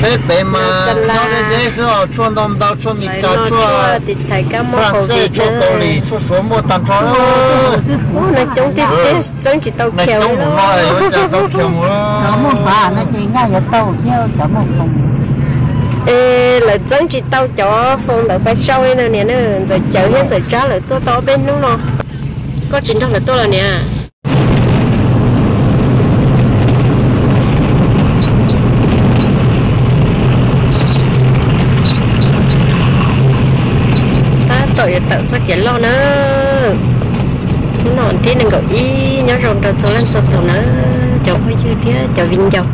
Peb pem mas nyob deb deb xwb, tshuaj ntau ntau, tshuaj Mis Kas, tshuaj Fas Xais, tshuaj Kaus Lim, tshuaj Suav muaj tag nrho. Neeg coob tiag tiag, txeeb tsis tau khiav. Coob mus no, ua cas tau khiav mus? Es lawv txeeb tsis tau cov foos ntawd pais sau li no niam. Ntxawm Cawv thiab Ntxawm Tsab lawv tuaj tau ob peb hnub no. Koj tsis nrog lawv tuaj los niam? Tab tom yuav tawm txoj kev loj na. Hnub no thib nees nkaum ib, nyob zoo rau txhua leej txhua tus na, cov phooj ywg thiab cov viv ncaus.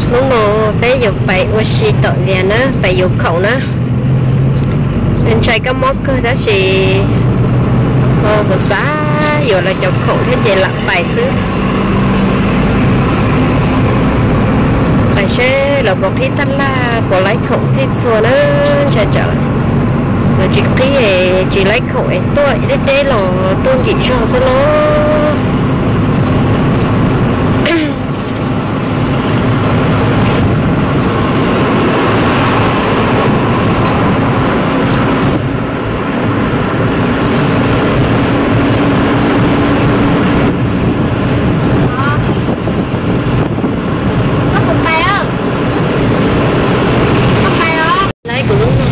Hnub no peb yuav pais ua si tom Vias na, pais yuav khoom na. Ntshai kab mob kawg tab sis xav xav yuav lawv cov khoom thiab ces lam pais xwb. Pais seb lawv puas qhib tab laj, puas laib khoom txhij txhua na. Ntshai tsam lawv tsis qhib, tsis laib khoom es tuaj deb deb los tuaj nkim zog xwb los. Laib kuv lub no.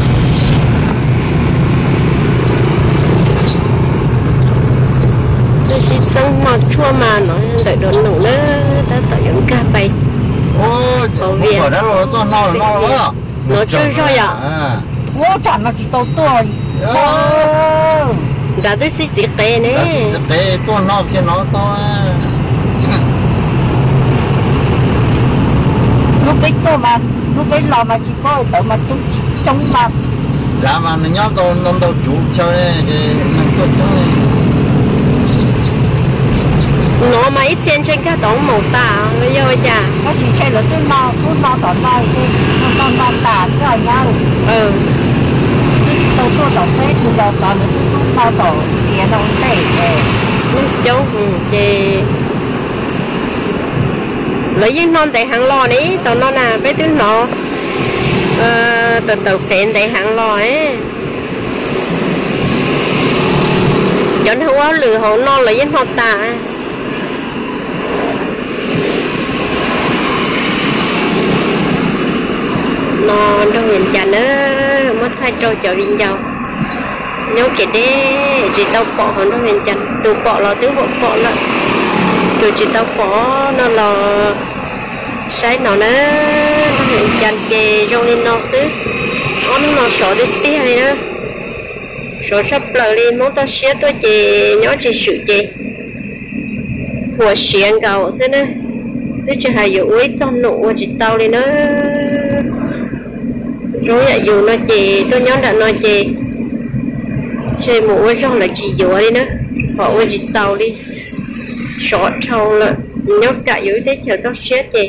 Twb sib txeeb hmo tshuaj mas no ntawm Dua Num na, tab tom yuav nkag pais hauv Vias. No tsawg zog yom? Nrad twb sib txiv qev ne. Lub peb tuaj mas, lub peb los mas tsis paub tawv mas coob tsis coob mas. Nrad mas nws nyob ntau ntau cuv chaw ne, ces neeg tuaj coob. No mas ib txhia ntshe nkag tau moos tas los yog ua cas. Tab sis ntshe lawv twb no, twb no tom no, no no tas twb nyab. Twb tsis tau tuaj tom peb tus los tod, nws twb no tom tias no ntej. Coob ces lawv yeej no ntev heev los ne, tom no na peb twb hnov tawm tawm fev ntev heev los. Cov neeg ua hauj lwm hauv no lawv yeej hnov tas. No nrog Vias Cas na, muab thaij rau cov viv ncaus nyob kev deb tsis tau pom hauv nrog Vias Cas, tus pom los twb huam pom lawm, tus tsis tau pom no los saib no na. Nrog Vias Cas ces zoo li no xwb, ob hnub no sov tiag tiag li na. Sov tshaj plaws li, Hmoob toj siab tuaj ces nyob tsis swm ces huam siav nkaus xwb na. Twb tsis hais yuav ua ib txog num ua tsis tau li na. Zoo yam yus no ces tuaj nyob nram no ces ntshe mus ua zog lawv tsis yuav li na, kom ua tsis tau li. Sov dhau lawm, nyob kam yus lub teb chaws toj siab ces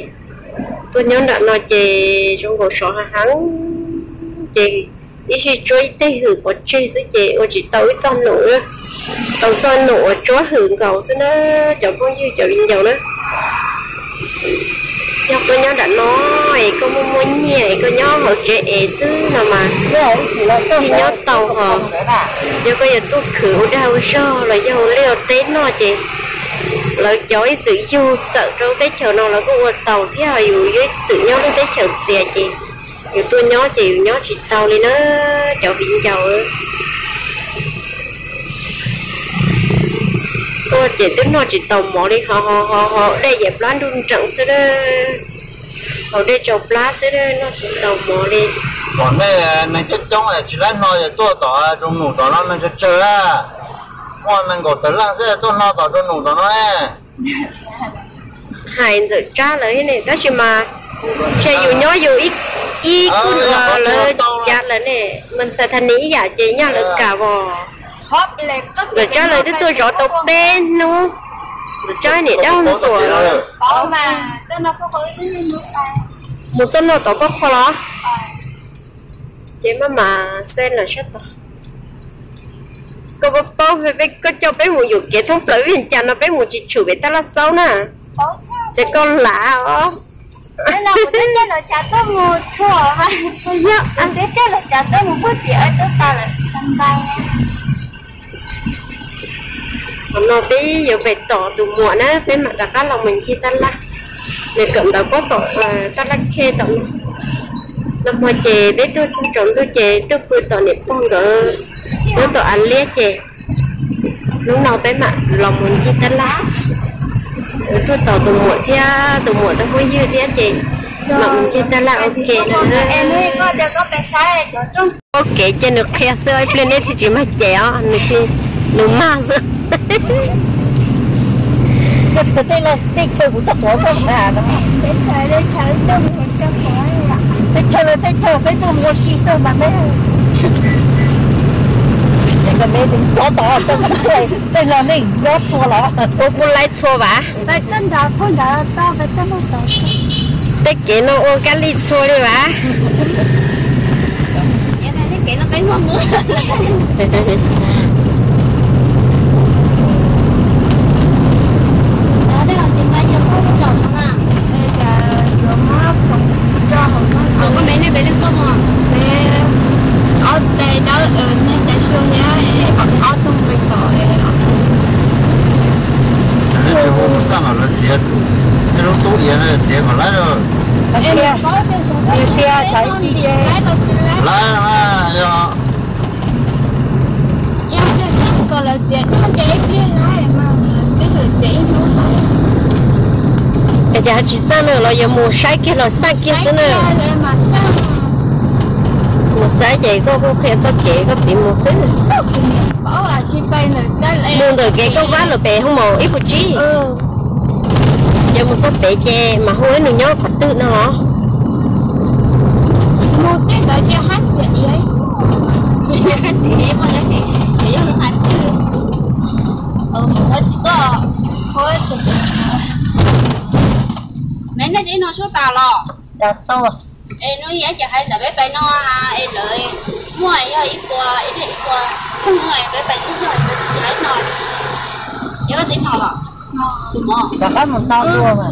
tuaj nyob nram no ces zoo nkaus sov heev heev ces ib sij tsuab ib teg hwm pov tseg xwb ces ua tsis tau ib txoj num, tau txoj num uas tsuab hwm nkaus xwb na, cov phooj ywg cov viv ncaus na. Yog koj nyob nram no es koj muaj muaj nyiaj es koj nyob hauv tsev es xwb no mas thiaj nyob tau hos. Yog koj yuav tuaj khwv ua dag ua zog los yog ua liaj ua teb noj ces lawv cov ib txwm yug txawm rau teb chaws no lawv kuj ua tau thiab, yus ib txwm nyob lub teb chaws txias ces yus tuaj nyob ces yus nyob tsis tau li na, cov viv ncaus. Tuaj ces twb noj tsis tau mov li, ho ho ho dej yam plab nruj nreem xwb, haus dej tsau plab xwb, noj tsis tau mov li. Pom nej neeg coob coob tsis laib no es tuaj tom Dua Num tom no neeg tsawg tsawg a, muaj nees nkaum tawm leej xwb tuaj no tom Dua Num tom no ne. Hais Ntxawm Tsab lawv thiab ne, tab sis mas ntshe yus nyob yus ib kuj ua lawv cav lawm ne, Mas Xas Thas Nis ib yam ces nyaj lawv kam os. Ntxawm Tsab lawv twb tuaj zov tau peb hnub, Ntxawm Tsab niam dab Ntxuam lawm. Mus txoj no tom pob qho los? Ces maj mam xej lawm sab tod. Koj paub paub, koj coj peb mus yuam kev thoob plaws Vias Cas no peb mus tsis tshwm pem Tab Laj Xaub na. Ces koj lav os. Kuv twb coj lawv cav tuaj mus txhua, kuv twb coj lawv cav tuaj mus puag tim twb tau lawm txhua ntais. Qhov no peb yuav pem tom tus muam na, peb mam rov qab los mus ncig tab laj. Nws kawm ntawv pob tom tab laj khej tom no. Nag hmo ces peb tuaj txog tsaus ntuj ces tuaj pw tom niam pog nkawd lub tom av liab ces hnub no peb mam los mus ncig tab laj. Tuaj tos tus muam thiab tus muam tus phooj ywg thiab ces mam mus ncig tab laj ua ke. Ua kev ces nws qhia xwb, ib pliag neb thiaj tsis mag ces os, nws mag xwb. Tej chaw kuv txog tuav xwb na. Tej chaw, tej chaw peb tuaj mus ua si xwb mas peb, tej no nej nyob txhua los, kuv kuj laib txhua vas. Tej kev no ua kab li txhua li vas. Tsis hu mus xaj los lawv txiav, nej lub tub iav txiav kom laib. Laib yog Es cas tsis xaj na, los yuav mus saib kiag los xaj kiag xwb na. Mus saib ces koj kuj qhia txoj kev koj txiv mus xwb. Mus ntawm kev koj vab lawm pem hoob mos ib puas tsib. Ces mus txog pem ces mas hu ib nus nyob qhov twg no los. Es nej ib no sub tas los? Es hnub ib ces hais ntawm peb pais no, es lawv muaj yog ib puas, ib puas, peb pais tib zog, peb tsis laib no. Yog peb tib no los? Rov qab mus no dua mas.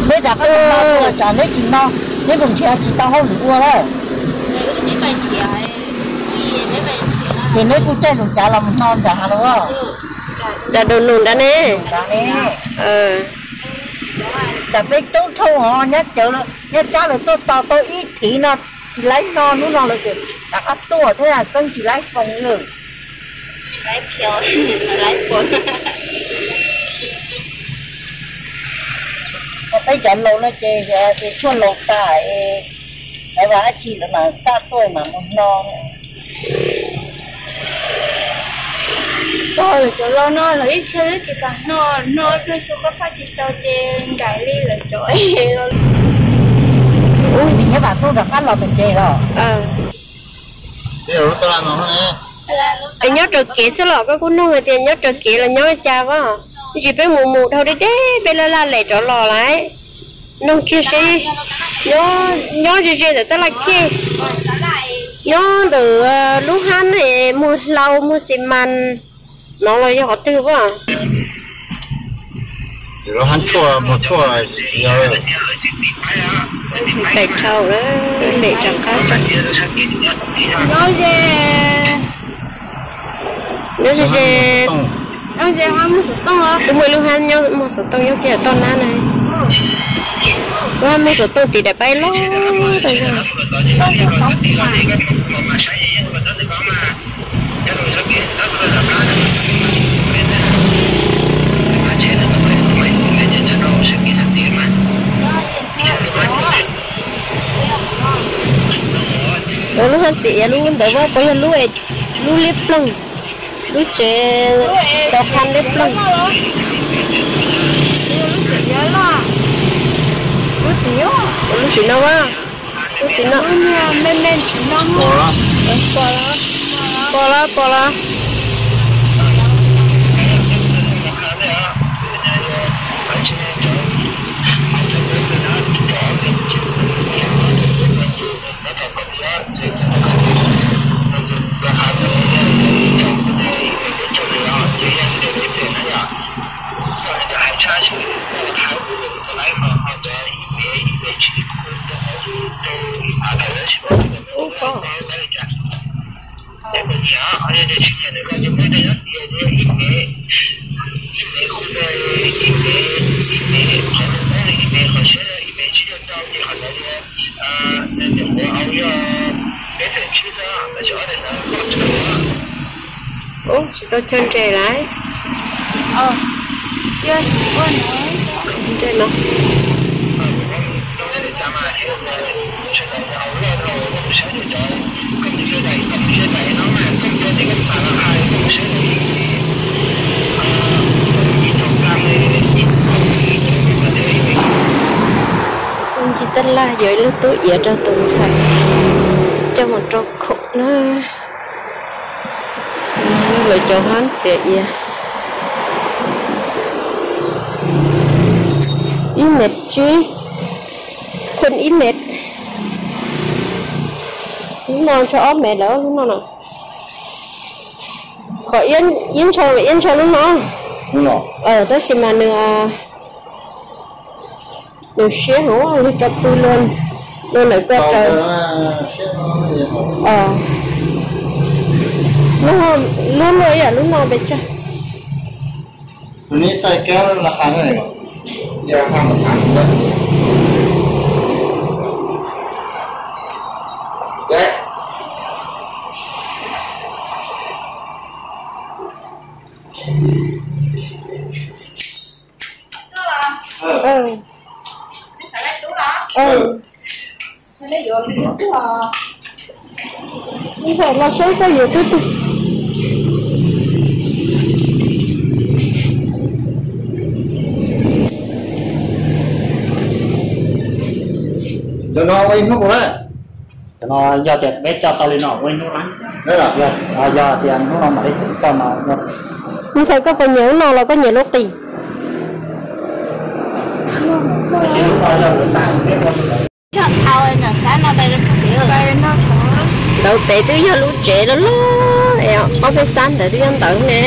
Peb rov qab mus no dua tsam neb tsis no, neb mus nrhiav tsis tau hauj lwm ua lawm. Ces neb kuj caij lus cav los mus no nram los. Nram dua nus nrad ne. Tsam peb tub rhau os, nyob cawv, nyob tsab lawv tuaj tos tau ib thiv no tsis laib no, hnub no lawv rov qab tuaj thiab, keeb tsis laib foos lawm. Peb cov laus no ces, ces tshuaj laus tas, lawv vas dab tsi lawv mam txaj tuaj mam mus no. Pog lawv cov laus no lawv ib txhia twb tsis kam no, no ib pliag xyov koj phaj tsis txaus ces ncaim li lawv cov. Ub, nyob vam tuj rov qab los pem tsev los. Es nyob raws kev xwb los koj kuj nug hais tias nyob raws kev los nyob li cas as. Ntsis peb mus mus dhau deb deb peb laj laj lem rov los lawm. Nug kiag seb nyob ze ze ntawm tab laj khej, nyob ntawm lub hab muag hlau muag xi mas no los yog qhov twg as. Pem dhau lawm, pem rov qab tso. Nyob ze ze, twb muaj lub hab muag xov tooj nyob kiag toj nab na. Lub hab muag xov tooj tim daim paib loj tas zog. Lub hab txiv iav lub ntawd puas yog lub, lub liab ploog, lub tsev tau qha liab ploog. Lub txiv no, lub txiv no, pom los pom los. Ub, tsis tau chaw nres lawm. Nres no. Ncig tab laj yog ib lub tub iav rau tus ntxhais coj mus rau khoom na. Lawv cov hab txiav iav ib mev tsib, khuj ib mev. Lub no ntshe ob mev lawm lub no na. Qhov iab ntsha, iab ntsha lub no. Tab sis mas nws, nws siab heev, yog tso pw luaj ntawm koj raws. Lub luaj ib yam lub no pes tsawg. Ntxhais los saib koj yuav twb tug. Cov no ua ib hnub puas na? Cov no yog tias peb coj tau li no ua ib hnub na. Yog tias hnub no mam li xeem coj no. Ntxhais koj puas nyiam lub no los koj nyiam lub qis? Ntawd pem twb yog lub tsev loj loj, ob peb xab ntawd twb yog ntawd ne.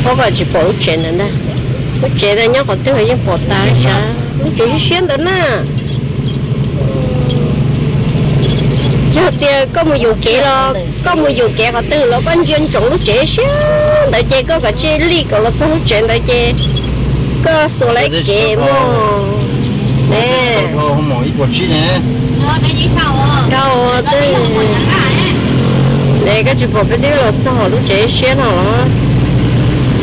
Phob koj tsis pom lub tsev ntawd ntag. Lub tsev ntawd nyob qhov twg yeej pom tas li sas. Lub tsev siab siab ntawd na. Yog tias koj mus yuam kev los, koj mus yuam kev qhov twg los koj ntsia ntsoov lub tsev siab ntawd ces koj kom tsij li kom los txog lub tsev ntawd ces koj xuas lawv kev mus. Dhau twb, es koj tsis pom peb twb los txog lub tsev siab no los?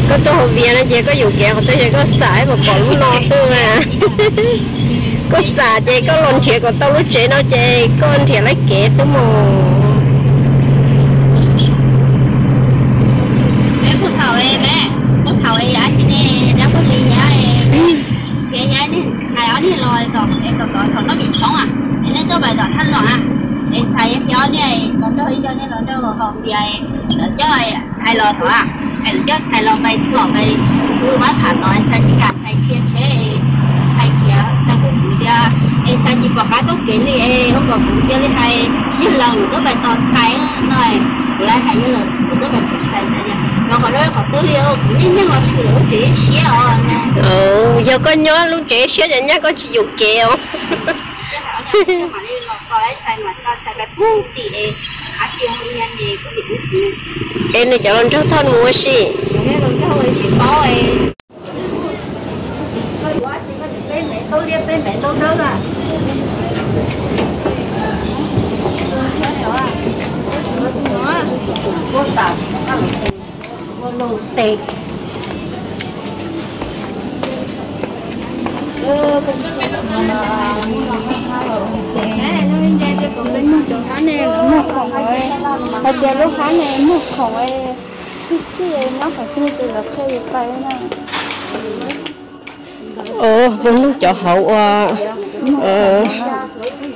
Koj tuaj hauv Vias no ces koj yuam kev qhov twg ces koj xam pom pom lub no xwb mas. Koj xam ces koj los nrhiav kom tau lub tsev no ces koj nrhiav lawv kev xwb mos. Txhais ob niag los tom, es tom tod thaum no vim tshoob a, es nej tuaj pais tom thaj no a, es txhais yog ob niag los nrog ib co nej los nrog hauv Vias, lawv coj txhais los tod a, es lawv coj txhais los pais txhom pais, wb mab phav tod txhais tsis kam txhais khiav tsheb, txhais khiav txhais kuv kuv tias, es txhais tsis pom qab tuaj kev li es ua kom kuv cia li hais yawg laus tuaj pais tos txhais no, kuv lawv hais yawg laus kuv tuaj pais tos txhais ntawd tias los qhov no qhov twg li kuv yeej nyob los tsis lub tsev siab os. Yog koj nyob lub tsev siab ces nyab koj tsis yuam kev os. Es nws cov los nrog thoj mus ua si. Peb muag cov hab ne, muag khoom, hais tias lub hab ne muag khoom txhij txhij nyob qhov twg ces lawv qhia yus pais na. Puas nug cov hauv ua,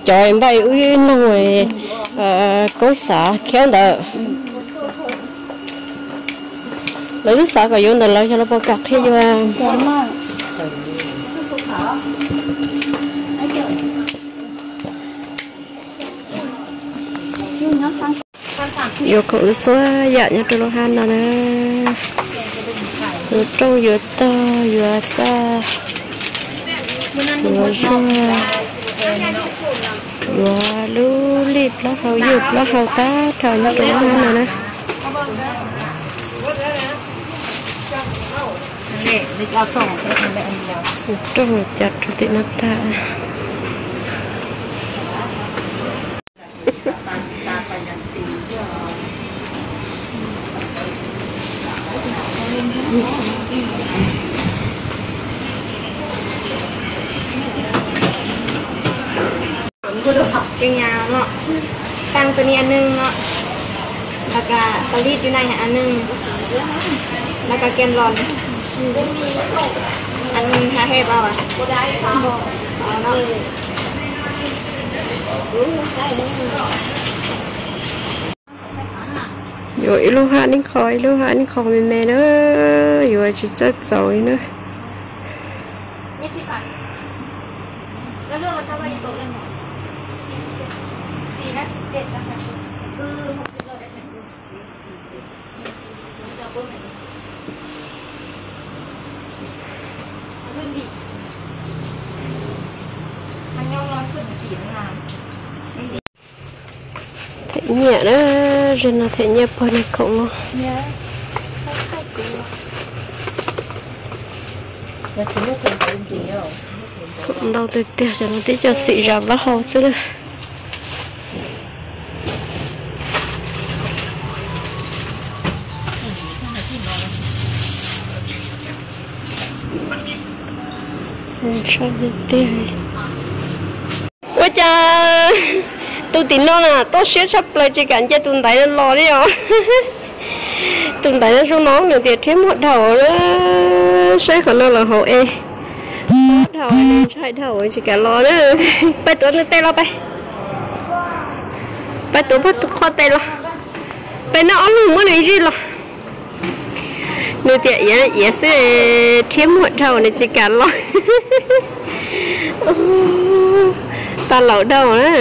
cov npaj wb nug kaub xav khiab ntawd. Lawv twb xav kom yuav ntawm lawv, yog lawv puas kam qhia yuav. Yuav khoom txhua yam nyob rau lub hab no na. Yuav rooj, yuav tog, yuav xaj, yuav zuag, yuav lub lij plaub hau, yug plaub hau, tag nrho nyob rau lub hab no na. Rooj cov rau tim no tag. Kem nyas no, tang tus ni a nws no, los kas paliv tus nai a nws, los kas kem los a nws ha he pab. Yuav ib lub hab ib qho, ib lub hab ib qho me me na, yuav tsis txawj txaus li na. Them nyiaj na, zaum no them nyiaj pog niag khoom no. Khoom ntau tiag tiag, cov no twb coj xim zam plaub hau xwb na. Ntshai tiag. Ua cas tus tim no na toj siab tshaj plaws tsis kam nce tus ntaiv no los li os. Tus ntaiv no zoo no nws tias rhiab muag dhau na. Saib qhov no los hauv es dhau, ntshai dhau tsis kam los na. Peb tuav nws tes los peb, peb tuav pog tus qhua tes los, peb noj ob lub muab nws zij los. Nws tias iav iav xwb, rhiab muag dhau nws tsis kam los. Tau laus dhau na.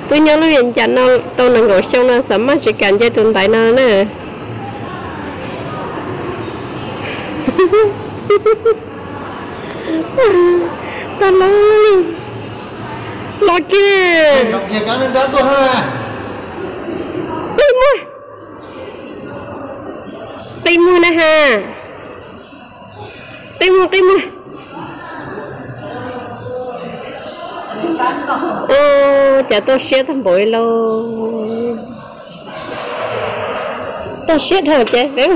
Twb nyob lub vias cas no tau nees nkaum xyoo no xav maj tsis kam nce tus ntaiv no na. Tau laus li. Los kiag. Qi muag, qi muag na ha. Qi muag, qi muag. Cas toj siab tag npaum li lauj. Toj siab dhau ces peb,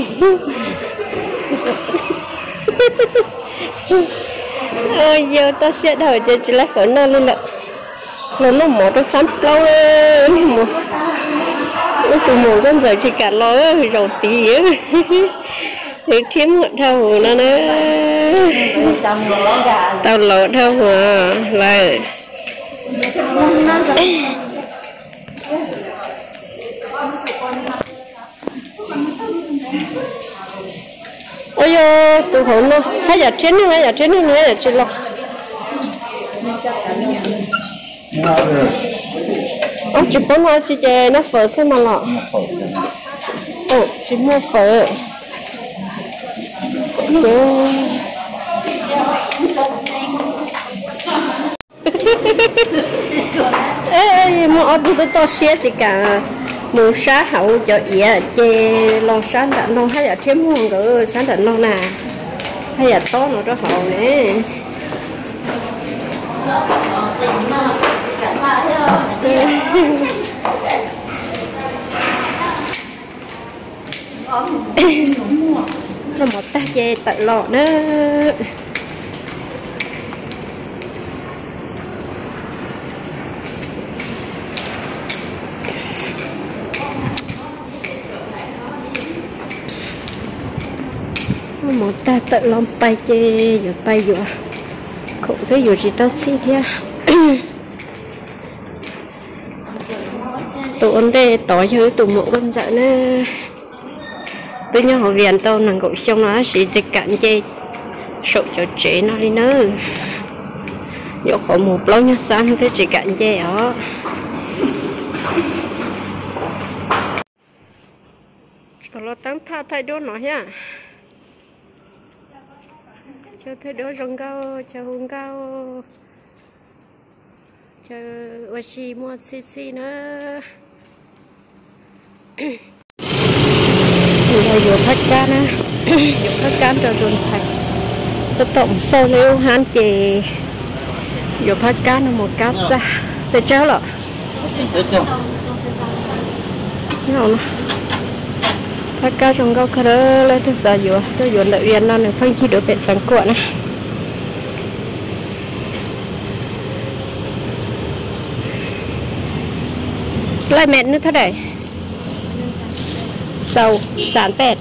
yog toj siab dhau ces tsis laib fawm noj li lawm. Los noj mov rau xab plaub, ib tus muam nkauj ntxawm tsis kam los zaum tid. Rhiab muag dhau hwv no na. Tau laus dhau hwv lawm. Ua yog tus hauv no haj yam rhiab neeg, haj yam rhiab neeg, haj yam tsis los. Tsis paub noj tsi ces noj fawm xwb mas los. Tsis muaj fawm. Muaj ob tug twb toj siab tsis kam mus sab hauv cov iav ces los sab nram no, haj yam rhiab muag nkawd sab nram no na, haj yam tob no rau hauv ne. Noj mov tag ces tawm los na. Noj mov tag tawm los pais ces yuav pais yuav khoom thiab yuav tsis tau txhij thiab. Tus ua ntej tod yog wb tus muam nkauj ntxawm na. Twb nyob hauv Vias tau nees nkaum xyoo no tab sis tsis kam nce saum cov tsev no li nawb. Yuav qhov mus plaub nyuag xab twb tsis kam nce os. Los teeb thaj thaij duab no thiab. Chaw thaij duab zoo nkauj, chaw hu nkauj, chaw ua si muaj txhij txhij na. Yuav phab kab na, yuav phab kab rau tus ntxhais. Tab tom mus xauj lub hab ces yuav phab kab no mus kab txaj. Pes tsawg los? Phab kab zoo nkauj kawg, leej twg xav yuav tuaj yuav ntawm Vias no, nws pheej yig dua pem Xeev Khuam na. Laj met nws thaj dais? Xaus xam pem.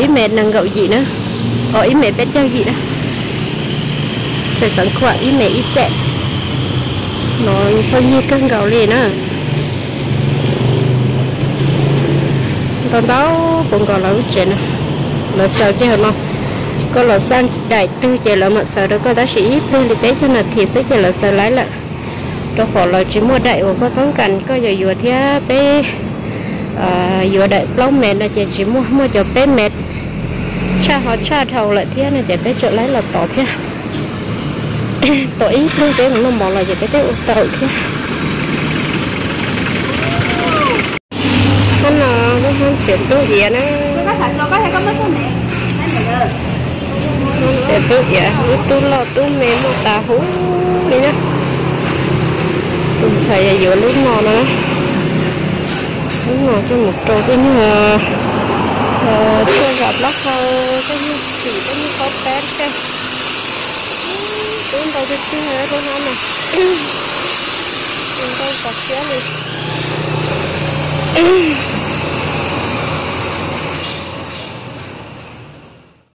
Ib mev nees nkaum yim na, o ib mev peb caug yim na. Pem Xeev Khuam ib mev ib xees. No pheej yig kawg nkaus li na. Ntau ntau puas nkaus lawv lub tsev na. Lawv xaws kiag hauv no. Koj los xaj daim twg ces lawv mam xaws rau koj tab sis ib pliag li peb caug nas this xwb ces lawv xaws laib lawm. Rau qhov lawv tsis muaj daim uas koj toob kas koj yuav yuav thiab peb yuav daim plaub mev no ces tsis muaj, muaj cov peb mev tshaj ho tshaj dhau lawm thiab no ces peb tseem laib los tos thiab. Tos ib pliag peb mus noj mov los ces peb twb ua tau thiab. Hnub no lub hnub txiav tub iav na. Txiav tub iav, lub tub loj tub me muaj tas huv li na. Tus ntxhais yuav lub no no. Lub no coj mus rau tej nyuag tshuaj zam plaub hau, tej nyuag xim, tej nyuag qhob peb tej. Tub ntau tiag tiag lub hnub no. Ntau kawg thiab li.